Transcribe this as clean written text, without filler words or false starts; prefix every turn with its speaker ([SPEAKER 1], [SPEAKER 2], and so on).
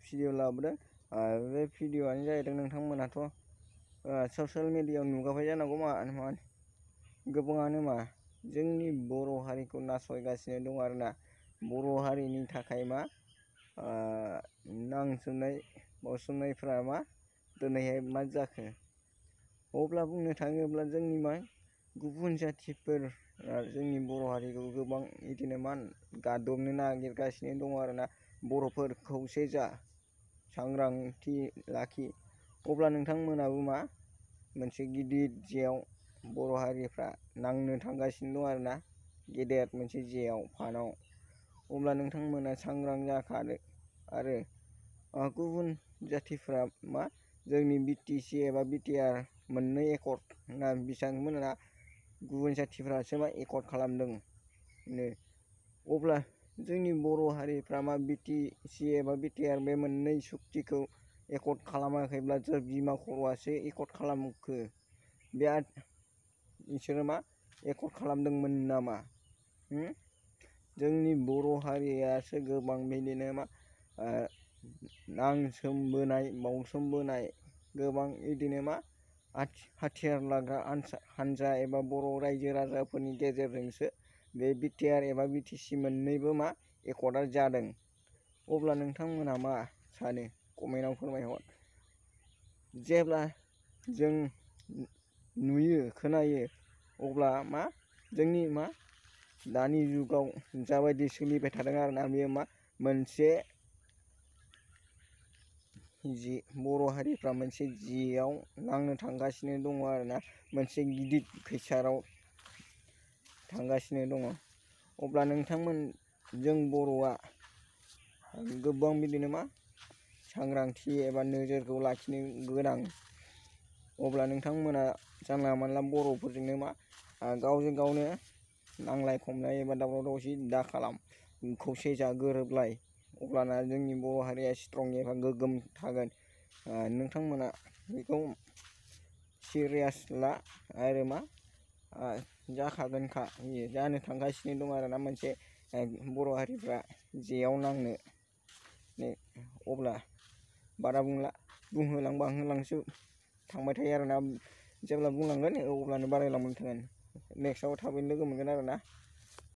[SPEAKER 1] Video लाबोदों। बे भिडिअआनो जाहैदों नोंथांमोनाथ' ससियेल मिडियायाव नुगाबाय जानांगौ मा गोबाङानो जोंनि बर' हारिखौ नासयगासिनो दं आरोना। बर' हारिनि थाखाय नांसोमनाय बावसोमनायफ्रा दिनैहाय मा जाखो। अब्ला बुंनो थाङोब्ला जोंनि गुबुन जाथिफोरा जोंनि बर' हारिखौ गोबां बिदिनो गादबनो नागिरगासिनो दङ आरोना। बर'फोर खौसे जा, सांग्रांथि लाखि। अब्ला नोंथांमोनाबो मोनसे गिदिर जेयाव बर' हारिफ्रा नांनो थांगासिनो दं आरोना, गेदेर मोनसे जेयाव फानाव। अब्ला नोंथांमोना सांग्रां जाखादो। आरो गुबुन जाथिफ्रा जोंनि BTC एबा BTR मोननै एकर्ड बिथांमोना गुबुन जाथिफ्रासो एकर्ड खालामदों। अब्ला जोंनि बर' हारिफ्रा BTC एबा BTR बे मोननै सुक्तिखौ एकर्ड खालामाखैब्ला सोर बिमा खर'आसो एकर्ड खालामखो? बिसोरो एकर्ड खालामदोंमोन नामा? जोंनि बर' हारियासो गोबां बिदिनो नांसोमबोनाय बावसोमबोनाय गोबां बिदिनो हाथियार लाग्रा हान्जा एबा बर' रायजो राजाफोरनि गेजेरजोंसो बे BTR एबा BTC मोननैबो एकर्डआ जादों। अब्ला नोंथांमोना मा सानो कमेन्टआव फोरमायहर। जेब्ला जों नुयो खोनायो अब्ला जोंनि दानि जुगाव जाबायदि सोलिबाय थादों आरोना, बेयो मोनसे बर' हारिफ्रा मोनसे जेयाव नांनो थांगासिनो दङ आरोना, मोनसे गिदिर खैसाराव थांगासिनो दङ। अब्ला नोंथांमोन जों बर'आ गोबां बिदिनो सांग्रांथि एबा नोजोरखौ लाखिनो गोनां। अब्ला नोंथांमोना जानला मानला बर'फोरजोंनो गावजों गावनो नांलाय खमलाय एबा दावराव दावसि दा खालाम, खौसे जा, गोरोबलाय। अब्लाना जोंनि बर' हारिया स्ट्रं एबा गोग्गोम थागोन। नोंथांमोना बेखौ सिरियास ला आरो जाखागोनखा, जानो थांगासिनो दं आरोना मोनसे बर' हारिफ्रा जेयाव नांनो। अब्ला बारा बुंला, बुंहोलां बांहोलांसो थांबाय थायो आरोना। जेब्ला बुंलांगोन अब्लानो बारायलांबाय थागोन। नेक्स्टआव थाबैनो लोगो मोनगोन आरोना।